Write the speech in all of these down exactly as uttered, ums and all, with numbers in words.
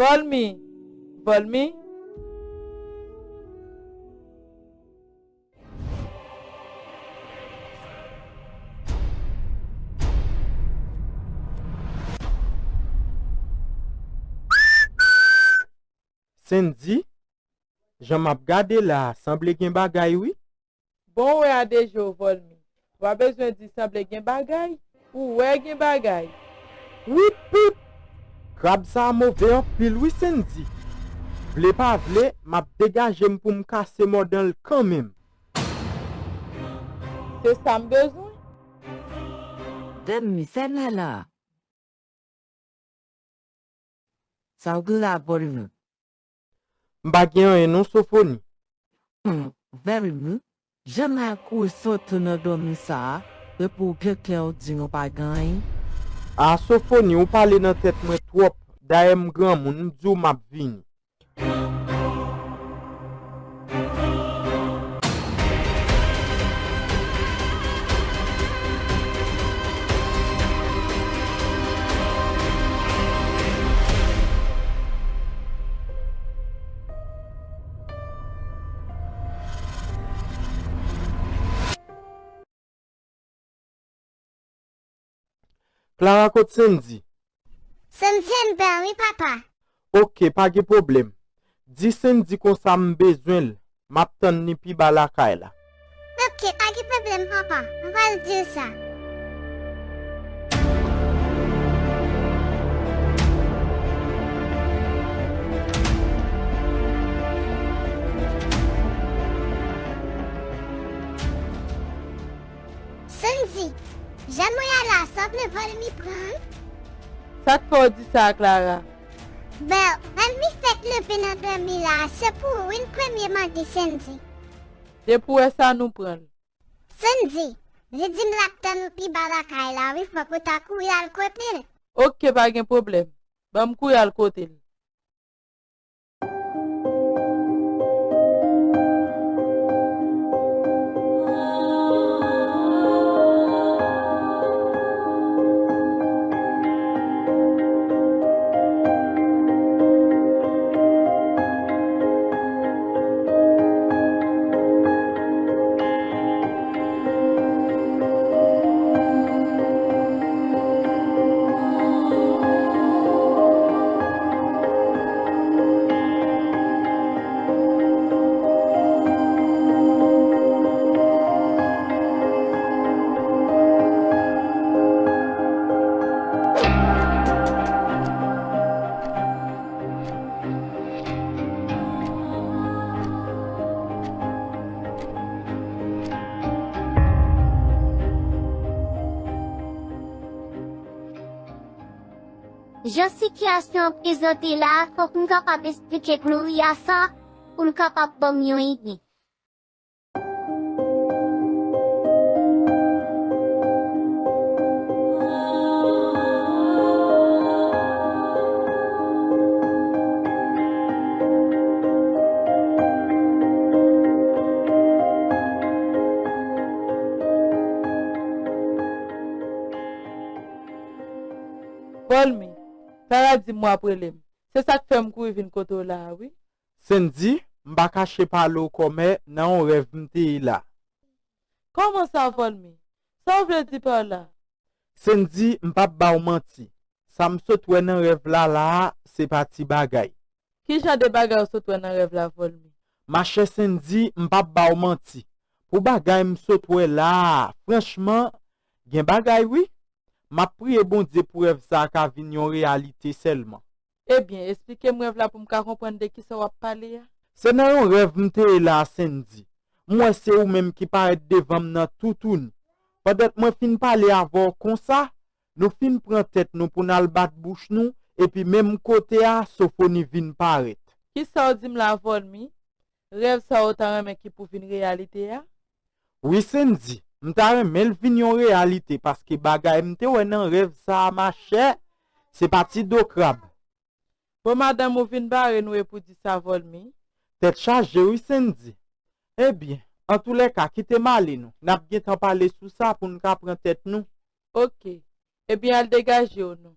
Vòlmi! Vòlmi! Sendy, jan m ap gade la a, sanble gen bagay wi. Bon, w wè a de je w, Vòlmi. W a bezwen di sanble gen bagay? Ou wè gen bagay. Wip, wip! Krab sa a move anpil wi, Sendy. Vle pa vle, m ap degaje m pou m kase mòdan l kanmenm. Se sa m bezwen. Vòlmi, fè m la. Sa w gen la, Vòlmi? M pa gen anyen non, Sofoni. Hmm, Vòlmi, jan m al kouri soti nan dòmi sa a, epi w gen kè w di nou pa gen anyen? A, Sofoni, ou pale nan tèt mwen twòp. Dayè m granmoun, m di w m ap vini. Clara, kot Sendy? Sendy anndan wi, papa. Oke, pa gen pwoblèm. Di Sendy konsa m bezwen l. M ap tann li pi ba lakay la. Oke, pa gen pwoblèm, papa. Mwen pral di l sa. Sendy, jan nou ye la, sanble Vòlmi pran l. Sa k fè w di sa, Clara? Bèl, Vòlmi fèk leve nan dòmi la, se pou ou wi l premye mande Sendy. Depi w wè sa, nou pran l. Sendy, li di m l ap tann ou pi ba lakay la wi, fòk ou ta kouri al kote l. Oke, pa gen pwoblèm. Ban m kouri al kote l. Jan sitiyasyon an prezante la a, fòk m kapab eksplike Gloria sa pou l kapab ban m yon ide. Vòlmi, Clara di m w ap rele m. Se sa k fè m kouri vin kote w la a wi. Sendy, m pa kache pale w kòmè nan yon rèv m te ye la. Kòman sa, Vòlmi? Sa w vle di pa la? Sendy, m p ap ba w manti. Sa m sot wè nan rèv la la a, se pa ti bagay. Ki jan de bagay w sot wè nan rèv la, Vòlmi? Machè Sendy, m p ap ba w manti. Pou bagay m sot wè la a, franchman, gen bagay wi. M ap priye Bondye pou rèv sa a ka vin yon reyalite sèlman. Ebyen, esplike m rèv la pou m ka konprann de kisa w ap pale a. Se nan yon rèv m te ye la a, Sendy. M wè se ou menm ki parèt devan m nan toutouni. Pandan mwen fin pale avè w konsa, nou fin pran tèt nou pou n al bat bouch nou, epi menm kote a, Sofoni vin parèt. Kisa w di m la, Vòlmi? Rèv sa w ta renmen ki pou vin reyalite a? Wi, Sendy, m ta renmen l vin yon reyalite, paske bagay m te wè nan rèv sa a, machè, se pa ti do krab. Bon, madanm, ou vin bare nou epi w di sa vòlmi? Tèt chaje wi, Sendy. Ebyen, antoulèka, kite m ale non. N ap gentan pale sou sa pou n ka pran tèt nou. Oke. Ebyen, al degaje w non.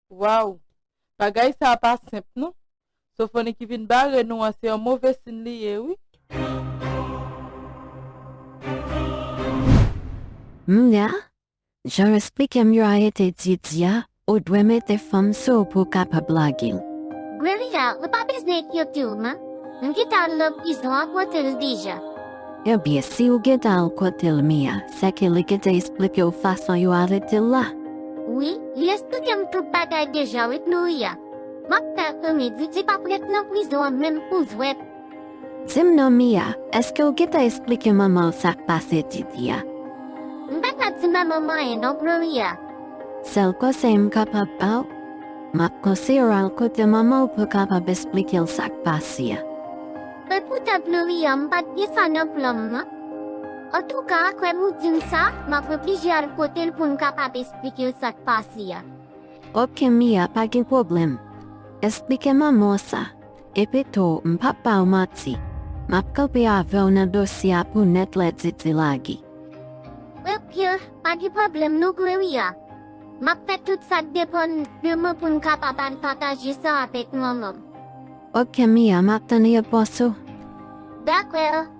Waw! Bagay sa a pa senp non. Sofoni ki vin bare nou an, se yon move siy li ye wi. Mia, jan w esplike m yo a rete didi a, ou dwe mete fanm sou ou pou w kapab lage l. Gloria, ou pa bezwen enkyete w non. M gentan al nan prizon an kote l deja. Ebyen, si ou gentan al kote l Mia, sèke li gentan esplike w fason yo arete l la. Wi, li esplike m tout bagay deja wi Gloria. M ap tann Didi pa pou ret nan prizon an menm pou jwèt. Di m non Mia, èske w gentan esplike manman w sa k pase Didi a? M pa ka di manman m anyen non Gloria. Sèl konsèy m kapab ba w, m ap konseye w al kote manman w pou w kapab esplike l sa k pase a. Epoutan Gloria, m pa t gen sa nan plan m non. Antouka, kòm ou di m sa, m ap oblije al kote l pou m kapab esplike l sa k pase a. Oke Mia, pa gen pwoblèm. Esplike manman w sa. Epi tou, m p ap ba w manti. M ap kanpe avè w nan dosye a pou nèt lè Didi lage. Oke, pa gen pwoblèm non Gloria. M ap fè tout sa k depann de mwen pou m kapab al pataje sa avèk manman m. Oke Mia, m ap tann repons ou. Dakò.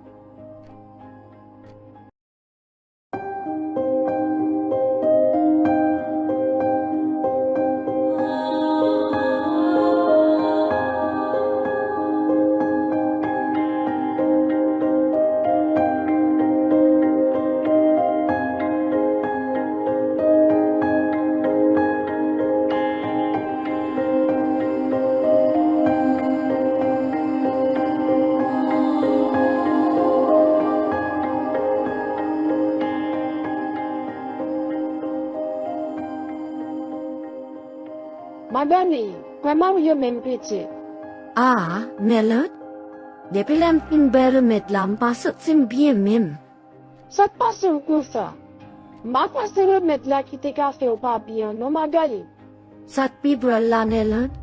Magali, kòman w ye menm pitit? Ah, Nèland, depi lè m fin bwè remèd la m pa santi m byen menm. Sa k pase w konsa? M pa kwè se remèd la ki te ka fè w pa byen an non Magali. Sa k pi dwòl la Nèland,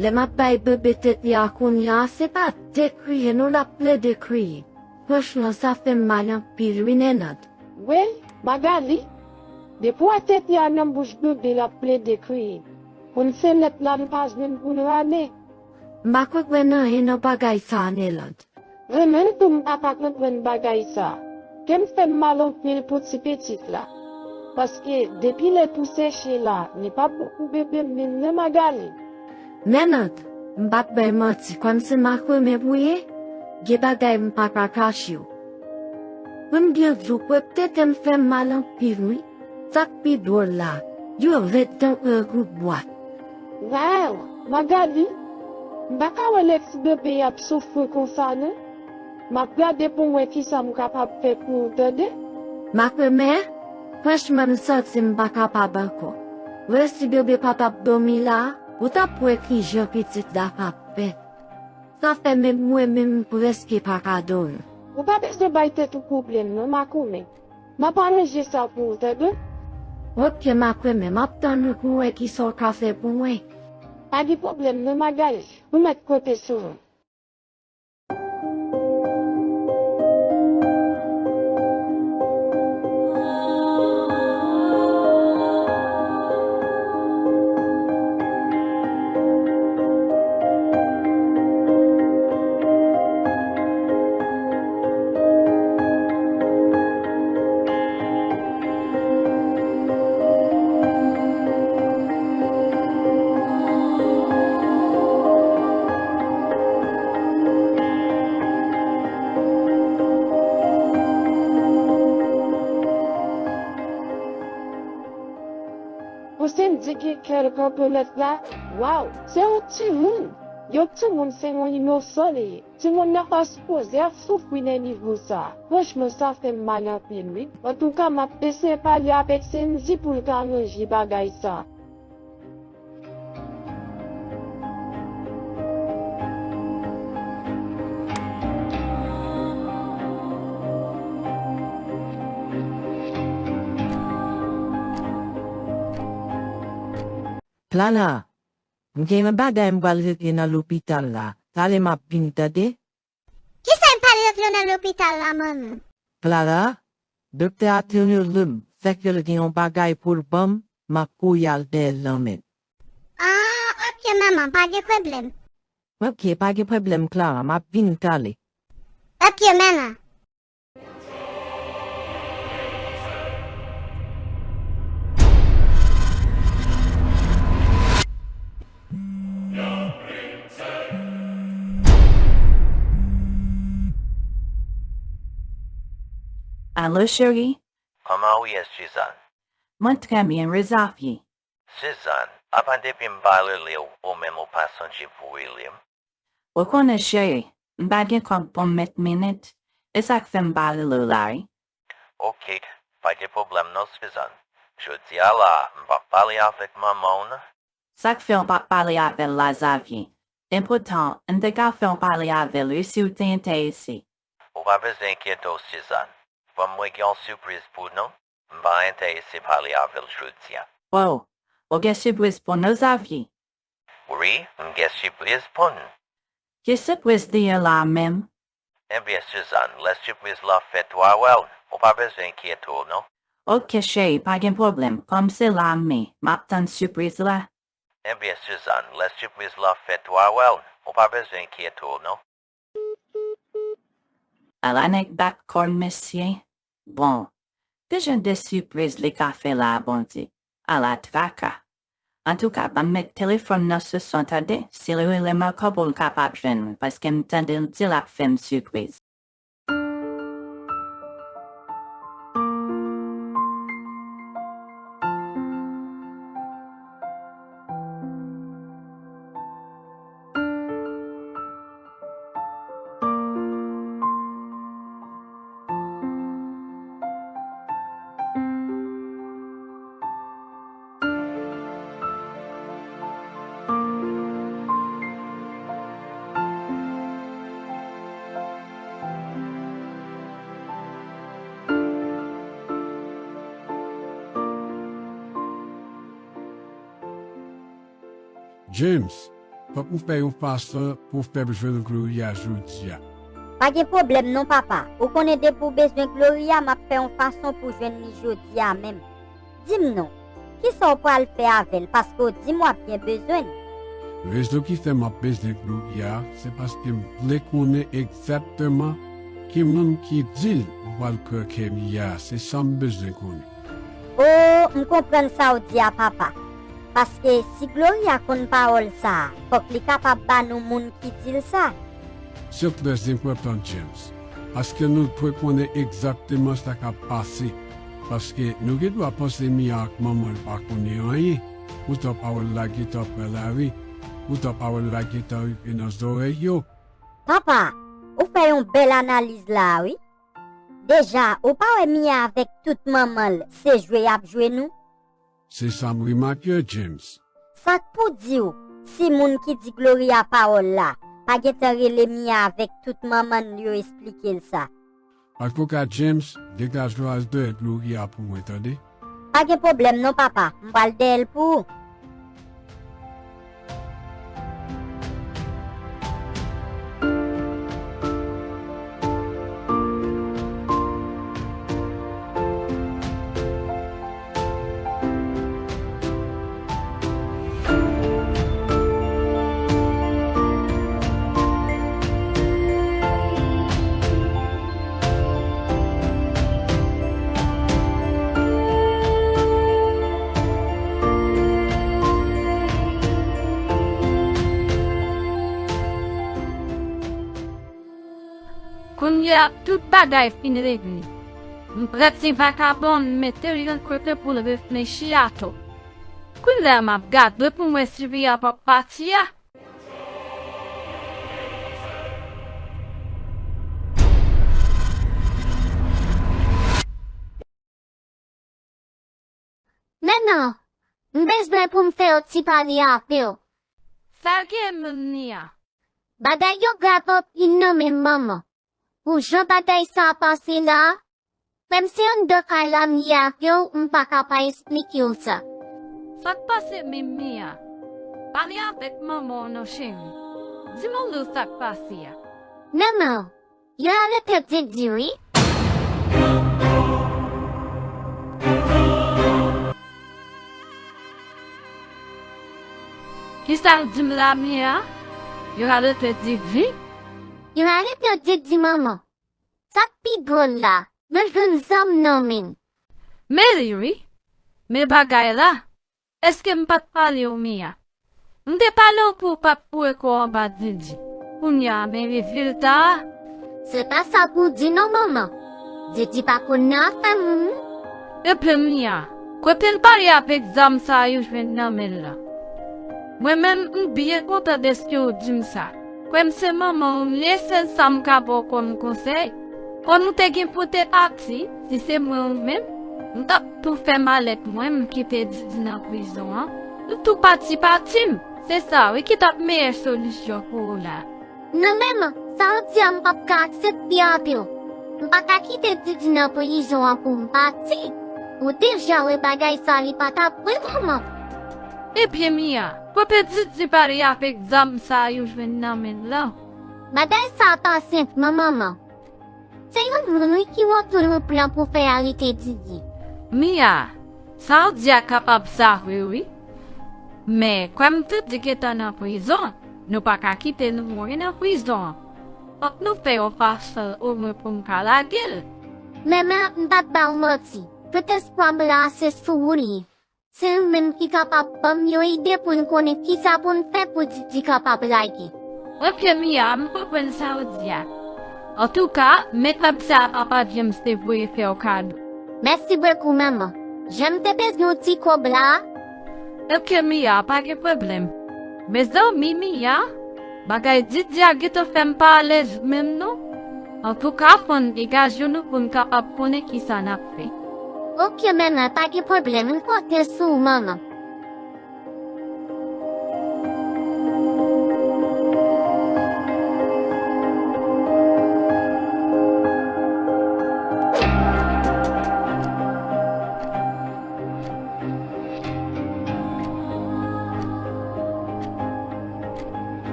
lè m ap bay bebe tete a kounye a se pa de kriye non l ap plede kriye. Franchman sa fè m mal anpil wi Nèland. Wi, Magali, depi w wè tete a nan bouch bebe l ap plede kriye, konn se lèt la l pa jwenn pou l rale. M pa konprann anyen nan bagay sa a Nèland. Mwen menm tou m pa ka konprann bagay sa. Kè m fè m mal anpil pou ti pitit la. Paske depi lèt ou seche la, li pa bon pou bebe m menm non Magali. Nènant, m p ap bay manti kòm se makremen pou ye, gen bagay m pa ka kache w. Pou m byen di w pwòp tete m fè m mal anpil wi. Sa k pi dwòl la, yo rèd tankou yon gwoup bwa. Waw, Magali, m pa ka wè lè ti bebe ap soufri konsa non. M ap gade pou m wè kisa m kapab fè pou ou tande. Makremen, franchman m santi m pa kapab ankò. Wè si bebe pa t ap dòmi la, ou t ap wè kijan pitit la t ap fè. Sa fè menm mwen menm m prèske pa ka dòmi. Ou pa bezwen bay tèt ou pwoblèm non Makremen. M ap aranje sa pou ou tande. Ok Makremen, m ap tann ou pou wè kisa w ka fè pou mwen. Pa gen pwoblèm non Magali, ou mèt konte sou mwen. Pou Sendy gen kè l kanpe nèt la, waw, se yon timoun! Yon timoun se yon inosan li ye. Timoun nan pa sipoze ap soufri nan nivo sa. Franchman sa fè m mal anpil wi. Antouka m ap eseye pale avèk Sendy pou l ka ranje bagay sa. Clara, m gen yon bagay m pral regle nan lopital la. Talè m ap vini, tande? Kisa m pral regle nan lopital la, manman? Clara, doktè a te rele m, fè ke l gen yon bagay pou l ban m, m ap kouri al dèyè l nan men l. Ah, ok, manman, pa gen pwoblèm. Ok, pa gen pwoblèm, Clara, m ap vini talè. Ok, manman. Alo, cheri? Kòman w ye, Suzanne? Mwen trè byen, Rosavi. Suzanne, apa depi m pa rele w, ou menm ou pa sonje pou w rele m? Ou konnen, cheri, m pa gen kòb pou m met minit. E sa k fè m pa rele w la, wi. Ok, pa gen pwoblèm non, Suzanne. Jodi a la, m p ap pale avèk manman w, non. Sa k fè w p ap pale avè l la, Xavier? Enpòtan, m te ka fè w pale avè l, wi, si w te enterese. Ou pa bezwen enkyete w, Suzanne. Ban m, mwen gen yon sipriz pou nou. M pa enterese pale avè l jodi a. Wow! Ou gen sipriz pou nou, Xavier? Wi, m gen sipriz pou n. Ki sipriz li ye la menm? Ebyen, Suzanne, lè sipriz la fèt, w a wè l. Ou pa bezwen enkyete w, non. Ok, cheri, pa gen pwoblèm. Kòm se la m ye, m ap tann sipriz la. Ebyen, Suzanne, lè sipriz la fèt, w a wè l. Ou pa bezwen enkyete w, non. Ala nèg bat kò l, mesye. Bon, ki jan de sipriz li ka fè la, Bondye? Ala traka. Antouka, ban m met telefòn nan sou son, tande. Si l rele m ankò pou l kapab jwenn mwen, paske m tande l di l ap fè m sipriz. James, fòk m fè yon fason pou w fè m jwenn Gloria jodi a. Pa gen pwoblèm non, papa. Ou konnen depi w bezwen Gloria, m ap fè yon fason pou w jwenn li jodi a menm. Di m non, kisa w pral fè avè l, paske w di m w ap byen bezwen l? Rezon ki fè m ap bezwen Gloria, se paske m vle konnen egzakteman ki moun ki di l m pral krache Mia a, se sa m bezwen konnen. O, m konprann sa w di a, papa. Paske si Gloria konn pawòl sa a, fòk li kapab ba nou moun ki di l sa. Se trè enpòtan, James, paske nou dwe konnen egzakteman sa k ap pase. Paske nou gen dwa panse Mia ak manman l pa konnen anyen. Poutan pawòl la gentan pran lari. Poutan pawòl la gentan rive nan zòrèy yo. Papa, ou fè yon bèl analiz la a, wi. Deja, ou pa wè Mia avèk tout manman l, se jwe y ap jwe nou? Se sa m remake, James. Sa k pou di w, si moun ki di Gloria pawòl la, pa gentan rele Mia avèk tout manman l yo esplike l sa? Antouka, James, degaje w al dèyè Gloria pou mwen, tande? Pa gen pwoblèm non, papa. M pral dèyè l pou ou. Kounye a, tout bagay fin regle. M pran ti vakabon, m mete l yon kote pou l reflechi atò. Kounye a, m ap gade pou m wè si Mia p ap pati a. Manman, m bezwen pou m fè yon ti pale avè w. Sa gen menm Mia? Bagay yo grav anpil nan menm manman. Pou jan bagay sa a pase la, menm si anndan kay la m ye avè w, m pa ka pa esplike w sa. Sa k pase menm, Mia? Pale avèk manman w non, cheri. Di Loulou sa k pase a. Manman, yo arete Didi wi. Kisa l di m la, Mia? Yo arete Didi? Yo arete Didi, manman. Sa k pi dwòl la, mwen jwenn zam nan men l. Men li wi. Men bagay la. Èske m pa t pale w, Mia? M te pale w pou w pa t foure kò w anba Didi. Kounye a, men rezilta a. Se pa sa pou w di non, manman. Didi pa konn nan afè moun. Epi Mia, kote l pale avèk zam sa a yo jwenn nan men l la? Mwen menm, m byen kontan dèske w di m sa. Kwè m se manman w m ye, sèl sa m ka ba w kòm konsèy. Kòm ou te gen pou te pati, si se mwen ou menm, m t ap tou fè malèt mwen, m kite Didi nan prizon an. M tou pati pati m. Se sa wi ki t ap meyè solisyon pou ou la. Non, manman, sa w di a m p ap ka aksepte anpil. M pa ka kite Didi nan prizon an pou m pati. Ou deja wè bagay sa li pa t ap bon, manman. Ebyen, Mia, kote Didi pale avèk zam sa yo jwenn nan men l lan? Bagay sa pa senp non, manman. Se yon moun wi ki montre yon plan pou fè arete Didi. Mia, sa w di a kapab sa vre wi. Men, kòm Didi gentan nan prizon, nou pa ka kite l mouri nan prizon an. Fòk nou fè yon fason omwen pou n ka lage l. Men, men, m p ap ba w manti. Tout espwa m la se sou ou li ye. Se ou menm ki kapab ban m yon ide pou n konnen kisa pou n fè pou Didi kapab lage. Oke, Mia, m konprann sa w di a. Antouka, men kòb sa a Papa James te voye fè w kado. Mèsi bokou, manman. Jan m te bezwen yon ti kòb la. Oke, Mia, pa gen pwoblèm. Mezanmi, Mia, bagay Didi a gentan fè m pa alèz menm non. Antouka, fò n degaje nou pou n kapab konnen kisa n ap fè. Oke, manman, pa gen pwoblèm, m konte sou ou, manman.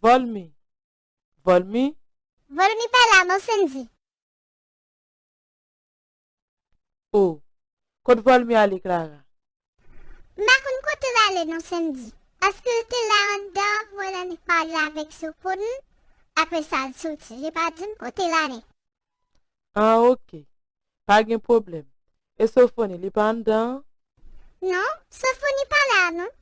Volmy. Volmy? Volmy pa la non, Sendy. O, kot Volmy ale, Clara? M pa konn kote l ale non, Sendy. Paske l te la anndan, mwen annik pale avèk Sophony, apre sa l soti. Li pa di m kote l ale. Ah, oke. Pa gen pwoblèm. E Sophony, li pa anndan an? Non, Sophony pa la non.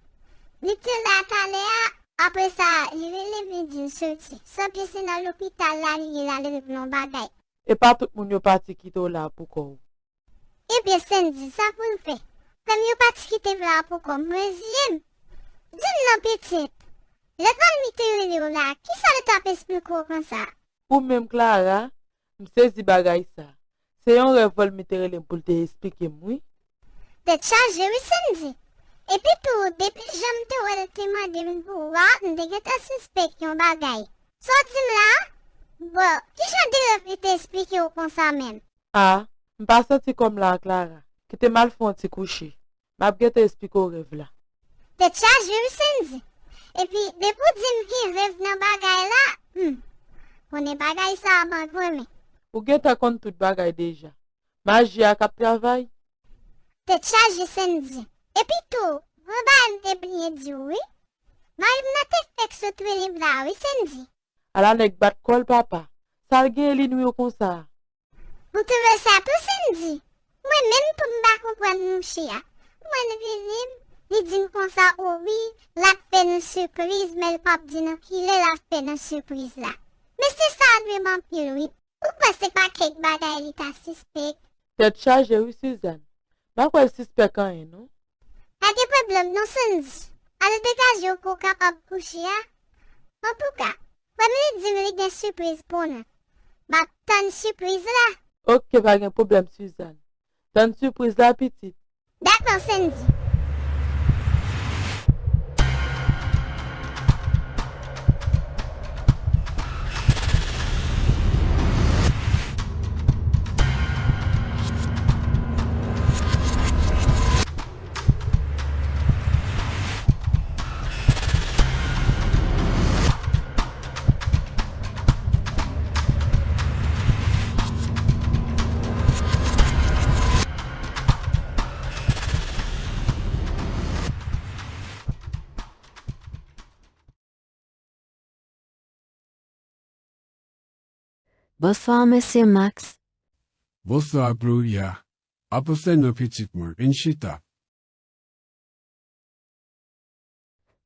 Li te la talè a, apre sa, li rele m, li di l soti. Sanble se nan lopital la li ye, l al regle yon bagay. E pa tout moun yo pati kite w la poukò w? Ebyen, Sendy, sa pou n fè? Frè m yo pati kite m la poukò m, reziye m. Di m non, pitit, lè Volmy te rele w la, kisa l t ap esplike w konsa? Ou menm, Clara, m sezi bagay sa. Se yon rèv Volmy te rele m pou l te esplike m, wi. Tèt chaje, wi, Sendy. Epi tou, depi jan m te wè l te mande m pou ou a, m te gentan sispèk yon bagay. Sa w di m la? Bon, ki jan de rèv li te esplike w konsa menm? A, m pa santi kò m la, Clara. Kite m al fè yon ti kouche. M ap gentan esplike w rèv la. Tèt chaje wi, Sendy. Epi, depi w di m gen rèv nan bagay la, hmm. Konnen bagay sa a m renmen. Ou gentan konn tout bagay deja. Maji a k ap travay. Tèt chaje, Sendy. Epi tou, yon bagay m te bliye di w wi. Mari m nan te fèk sot rele m la wi, Sendy. Ala nèg bat kò l, papa. Sa l genyen li nwi w konsa a? Ou twouve sa tou, Sendy? Mwen menm tou m pa konprann mouche a. Mwen l vini, li di m konsa, o wi, l ap fè nou sipriz, men l p ap di nou kilè l ap fè nou sipriz la. Mesye sa a dwe m anpil wi. Ou kwè se pa kèk bagay li ta sispèk? Tèt chaje wi, Suzanne. M pa kwè l sispèk anyen non. Pa gen pwoblèm non, Sendy. Ale degaje w pou w kapab kouche a. Antouka, prè minit di minit gen sipriz pou nou. M ap tann sipriz la. Oke, pa gen pwoblèm, Suzanne. Tann sipriz la, pitit. Dakò, Sandy. Bonswa, mesye Max. Bonswa, Gloria. Apostè nan pitit mwen, vin chita.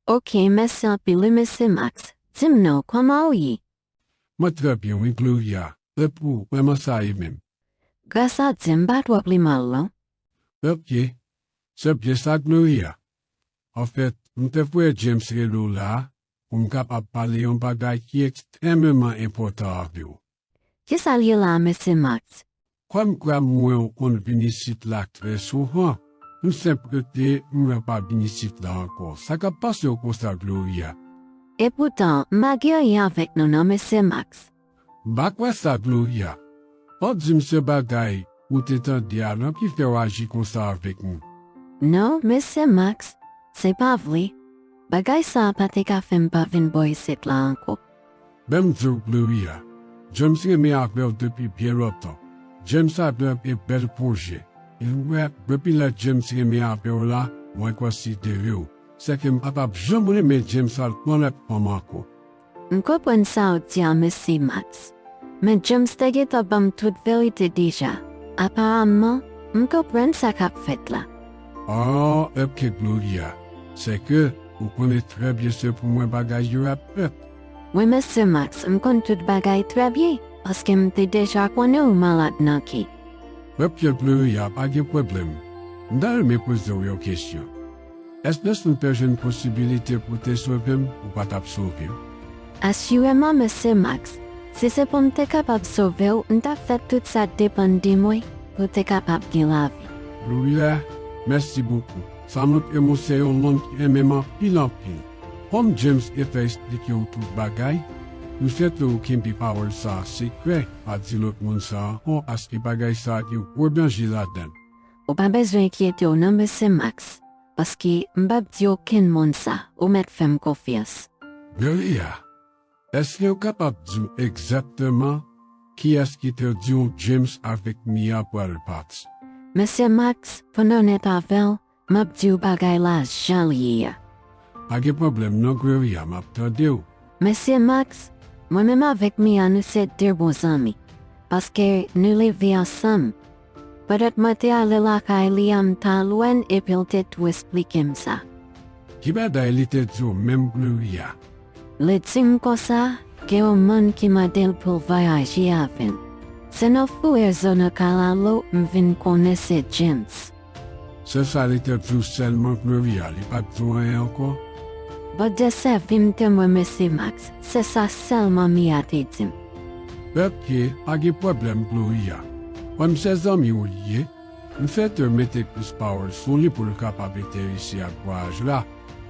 Oke, mèsi anpil, wi, mesye Max. Di m non, kòman w ye? Mwen trè byen, wi, Gloria. E pou ou, kòman sa ye menm? Gras a Dye, m pa twò pi mal, non. Oke. Se byen sa, Gloria. Anfèt, m te voye James rele w la a pou m kapab pale yon bagay ki ekstrèmeman enpòtan avè w. Kisa l ye la a, mesye Max? Kòm m kwè m wè w konn vin isit la trè souvan, m senp rete, m wè w pa vin isit la ankò. Sa k ap pase w konsa, Gloria? Epoutan, m pa gen anyen avèk nou non, mesye Max. M pa kwè sa, Gloria. Pa di m se bagay ou te tande a non ki fè w aji konsa avèk nou. Non, mesye Max, se pa vre. Bagay sa a pa te ka fè m pa vin bò isit la ankò. Ban m di w, Gloria, James renmen avè w depi byen lontan. James avè w gen bèl pwojè. E m wè, depi lè James renmen avè w la, mwen konsidere w. Sèke m pa t ap janm renmen James al pran lòt fanm ankò. M konprann sa w di a, mesye Max. Men James te gentan ban m tout verite deja. Aparaman, m konprann sa k ap fèt la. Oh, oke, Gloria. Sèke, ou konnen trè byen se pou mwen bagay yo ap fèt. Wi, mesye Max, m konn tout bagay trè byen, paske m te deja konnen w malad nan kè. Oke, Gloria, pa gen pwoblèm. M ta renmen poze w yon kesyon. Èske si m te jwenn posibilite pou w te sove m, ou pa t ap sove m? Asireman, mesye Max, si se pou m te kapab sove w, m t ap fè tout sa k depann de mwen pou w te kapab gen lavi. Gloria, mèsi bokou. Sa montre m ou se yon moun ki renmen m anpil, anpil. Kòm James gentan eksplike w tout bagay, m swete w kenbe pawòl sa a sekrè, pa di lòt moun sa ankò, paske bagay sa a gen gwo danje ladan l. Ou pa bezwen enkyete w non, mesye Max, paske m p ap di okenn moun sa, ou mèt fè m konfyans. Gloria, èske w kapab di m egzakteman kiyès ki te di w James avèk Mia pral pati? Mesye Max, pou n onèt avè w, m ap di w bagay la jan l ye a. Pa gen pwoblèm non, Gloria, m ap tande w. Mesye Max, mwen menm avèk Mia nou se de bon zanmi, paske nou leve ansanm. Pandan mwen te ale lakay li a, m t al wè l epi l te tou esplike m sa. Ki bagay li te di w menm, Gloria? Li di m konsa, gen yon moun ki mande l pou l vwayaje avè l. Se nan Fuerzo nan Kalalou m vin konnen se James. Se sa li te di w sèlman, Gloria, li pa t di w anyen ankò? Bondye sèvi m temwen, mesye Max, se sa sèlman Mia te di m. Oke, pa gen pwoblèm, Gloria. Kòm se zanmi w li ye, m swete w mete plis pawòl sou li pou l kapab enterese ak vwayaj la,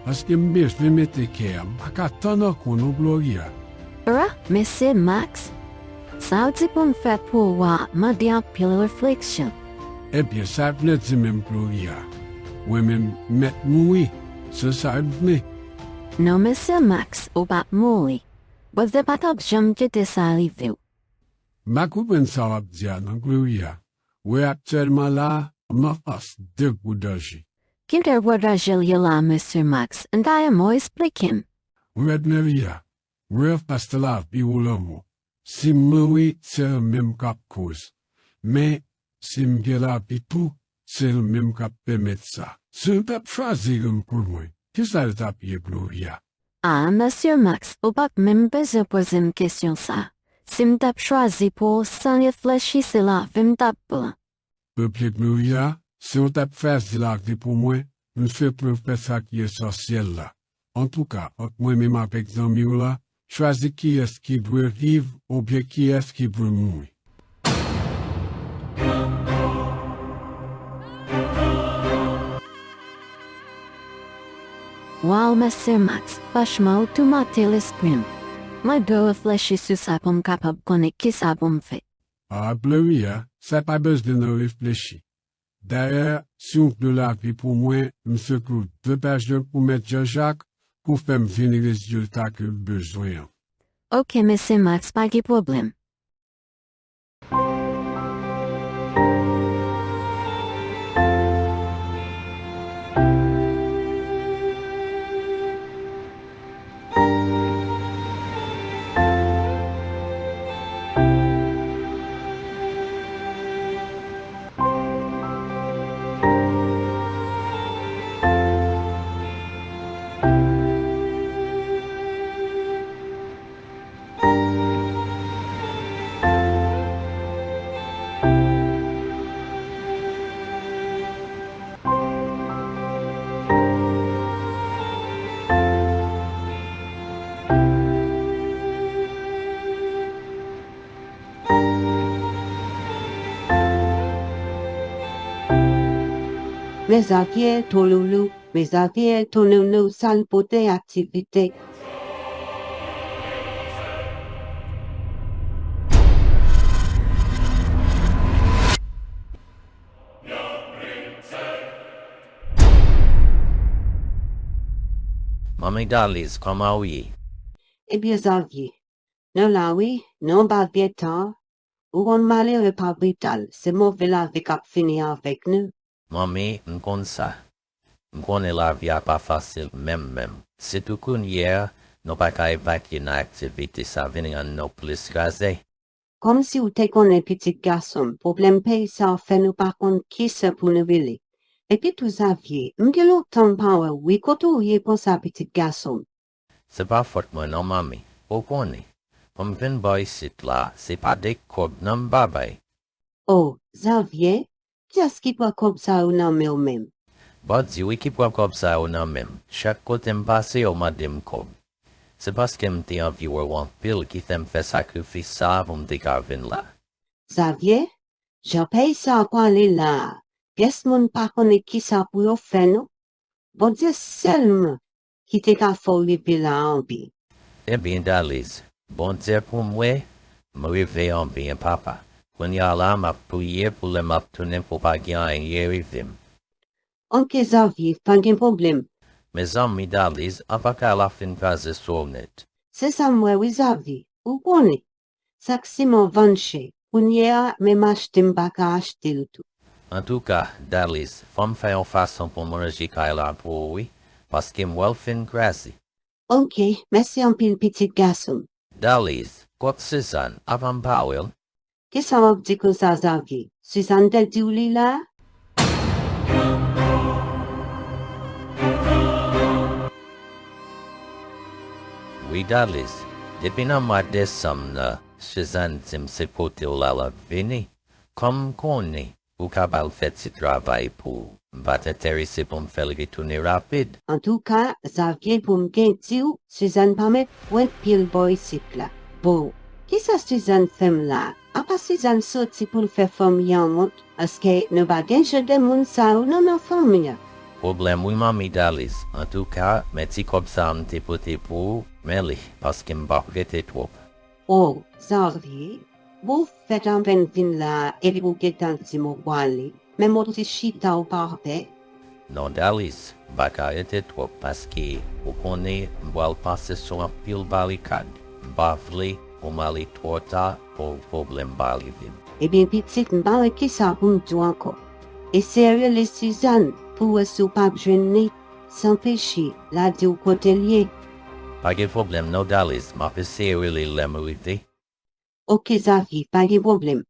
paske m bezwen mete kè a, m pa ka tann ankò non, Gloria. Ra, mesye Max, sa w di pou m fè pou ou a mande anpil refleksyon. Ebyen, sa l vle di menm, Gloria? Mwen menm, m mèt mouri, se sa l vle? Non, mesye Max, ou p ap mouri. Bondye pa t ap janm kite sa rive w. M pa konprann sa w ap di a non, Gloria. Wi, aktyèlman la a, m anfas de gwo danje. Ki de gwo danje l ye la a, mesye Max? M ta renmen w esplike m. Wi, Gloria, mwen anfas lavi ou lanmò. Si m mouri, se ou menm k ap koz. Men, si m gen lavi tou, se ou menm k ap pèmèt sa. Si w t ap chwazi youn pou mwen, kisa l t ap ye, Gloria? A, mesye Max, ou pa t menm bezwen poze m kesyon sa. Si m t ap chwazi pou ou, san reflechi, se lavi m t ap pran. Ebyen, Gloria, si w t ap chwazi lavi pou mwen, nou se pwofèt sa ki esansyèl la. Antouka, ant mwen menm avèk zanmi w la, chwazi kiyès ki dwe viv oubyen kiyès ki dwe mouri. Waw, Mesye Max, franchman, ou toumante lespri m. Mwen dwe reflechi sou sa pou m kapab konnen kisa pou m fè. A, Gloria, sa pa bezwen nan reflechi. Dayè, si w vle lavi pou mwen, m se pou depaje pou Mèt Jean Jacques pou fè m vin rezilta ke l bezwen an. Oke, Mesye Max, pa gen pwoblèm. Men Zavye, toloulou, men Zavye, toloulou, sa l pote aktivite. Manmi Daliz, kòman ou ye? Ebyen Zavye, nou la wi, nou anba vye tan, ou konn malere pa brital, se move lavi k ap fini avèk nou. Manmi, m konn sa. M konnen lavi a pa fasil menm menm. Sitou kounye a, nou pa ka evakye nan aktivite sa vin rann nou plis kraze. Kòmsi w te konnen pitit gason m, pwoblèm peyi sa a fè nou pa konn kisa pou nou rele. Epi tou Zavye, m gen lontan m pa wè w wi, kote w ye konsa pitit gason m? Se pa fòt mwen non manmi, ou konnen. Pou m vin bò isit la, se pa de kòb non m pa bay. O, Zavye, kiyès ki pran kòb sa yo nan men w menm? Bandi wi ki pran kòb sa yo nan men m. Chak kote m pase yo mande m kòb. Se paske m te anvi wè w anpil ki fè m fè sakrifis sa a pou m te ka vin la. Zavye, jan peyi sa a pwale la a, pyès moun pa konnen kisa pou yo fè non. Bondye sèlman ki te ka fè w rive la a anpil. Ebyen Daliz, Bondye pou mwen, m rive anbyen papa. Kounye a la m ap priye pou lè m ap tounen pou pa gen anyen rive m. Oke Zavye, pa gen pwoblèm. Mezanmi Daliz, anpaka la fin kraze sou ou nèt. Se sa m wè wi Zavye, ou konnen. Sak siman vann chè, kounye a menm achte m pa ka achte l tou. Antouka, Daliz, fò m fè yon fason pou m ranje kay la pou ou wi, paske m wè l fin kraze. Oke, mèsi anpil pitit gason m. Daliz, kot Sizàn, avan m pa wè l? Kisa w ap di konsa Zavye? Sizàn te di w li la? Wi Daliz, depi nan mwa desanm nan, Sizàn di m se kote w la l ap vini. Kòm m konnen ou ka ba l fè ti travay pou ou, m pa t enterese pou m fè l retounen rapid. Antouka, Zavye pou m gen di w, Sizàn pa met pwent pye l bò isit la. Bon, kisa Sizàn fè m la a? Apa Sizàn soti pou l fè fanmi an wont, paske nou pa gen jan de moun sa yo non nan fanmi an. Pwoblèm wi manmi Daliz, antouka, men ti kòb sa a m te pote pou ou, men li, paske m p ap rete twòp. O, Zavye, bon w fèt anpèn vin la a epi w gentan di m ou pwale, menm w ti chita w pa pè? Non Daliz, m pa ka rete twòp paske ou konnen m pral pase sou anpil barikad, m pa vle pou m ale twò ta pou pwoblèm pa rive m. Ebyen pitit m pa wè kisa pou m di w ankò. Eseye rele Sizàn pou w wè si w p ap jwenn li. Sanpeche, l a di w kote l ye. Pa gen pwoblèm non Daliz, m ap eseye rele l lè m rive. Oke Zavye, pa gen pwoblèm.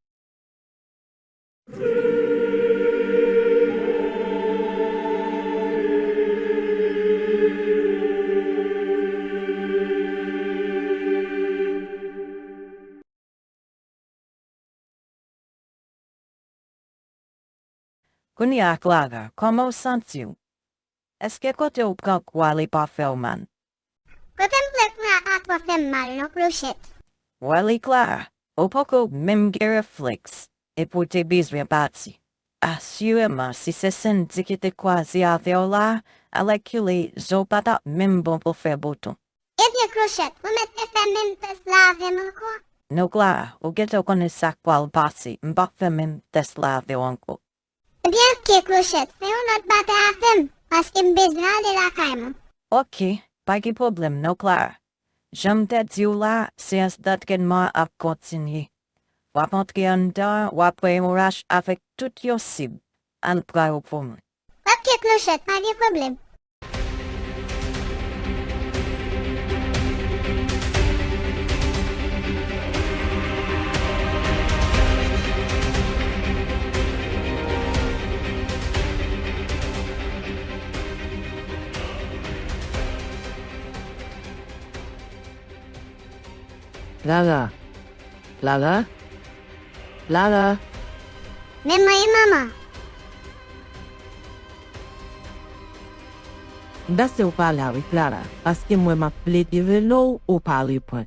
Kounye a Clara, kòman w santi w? Èske kote w pran kou a li pa fè w mal? Kote m pran kou a pa twò fè m mal non, Klochèt. Wè li Clara, ou poko menm gen reflèks epi w te bezwen pati. Asireman, si se Sandy ki te kwaze avè w la, alèkile, je w pa t ap menm bon pou fè bouton. Ebyen, Klochèt, ou mèt refè menm tès la avè m ankò? Non, Clara, ou gentan konnen sa k pral pase, m p ap fè menm tès la avè w ankò. Ebyen, oke, Klochèt, fè yon lòt batay avè m, paske m bezwen ale lakay mwen. Oke, pa gen pwoblèm non, Clara. Jan m te di w la, seyans dantrenman an ap kontinye. W ap antre anndan, w ap wè yon rach avèk tout yon sib. Al pran yo pou mwen. Oke, Klochèt, pa gen pwoblèm. Clara. Clara. Clara. Men mwen wi, manman. M panse w pa la wi, Clara, paske m wè m ap plede rele w, ou pa reponn.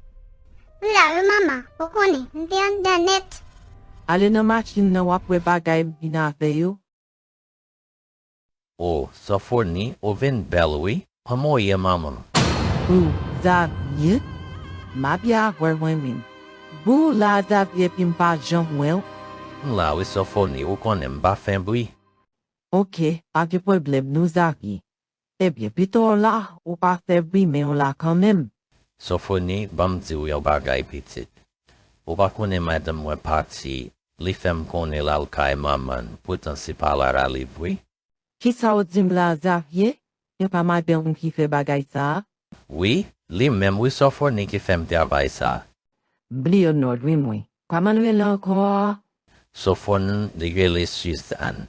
M la wi, manman, ou konnen, m te anndan nèt. Ale nan machin nan, w ap wè bagay m vin avè yo. O, Sofoni, ou vin bèl wi. Kòman w ye, manman? O, Xavier? M ap byen avè w mwen menm. Bon, w la, Xavier, epi m pa janm wè w. M la wi, Sofoni, ou konnen m pa fè bri. Oke, pa gen pwoblèm non, Xavier. Ebyen, pito w la, ou pa fè bri, men w la kanmenm. Sofoni, ban m di w yon bagay, pitit. Ou pa konnen madanm mwen pati, li fè m konnen l al kay manman l, poutan se pa Clara li vre. Kisa w di m la, Xavier? Se pa madanm ou ki fè bagay sa a? Wi, li menm wi, Sofoni ki fè m travay sa a. M bliye non l wi mwen. Kòman l rele ankò a? Sofoni, li rele Suzanne.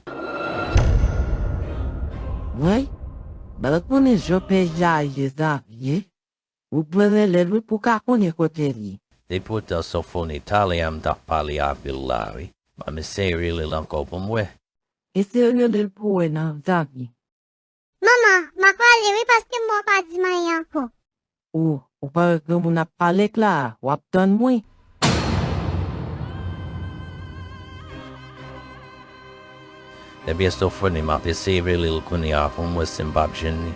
Woy, m pa t konnen jan pèj la ye, Xavier. Ou dwe rele l wi pou w ka konnen kote l ye. Epoutan Sofoni, talè a m t ap pale avè l la wi. M ap eseye rele l ankò pou m wè. Eseye rele l pou w wè non, Xavier. Manman, m ap ale wi, paske m wè w pa di m anyen ankò. O, ou pa wè granmoun ap pale k la, w ap tann mwen. Ebyen, Sofoni, m ap eseye rele l kounye a pou m wè si m p ap jwenn li.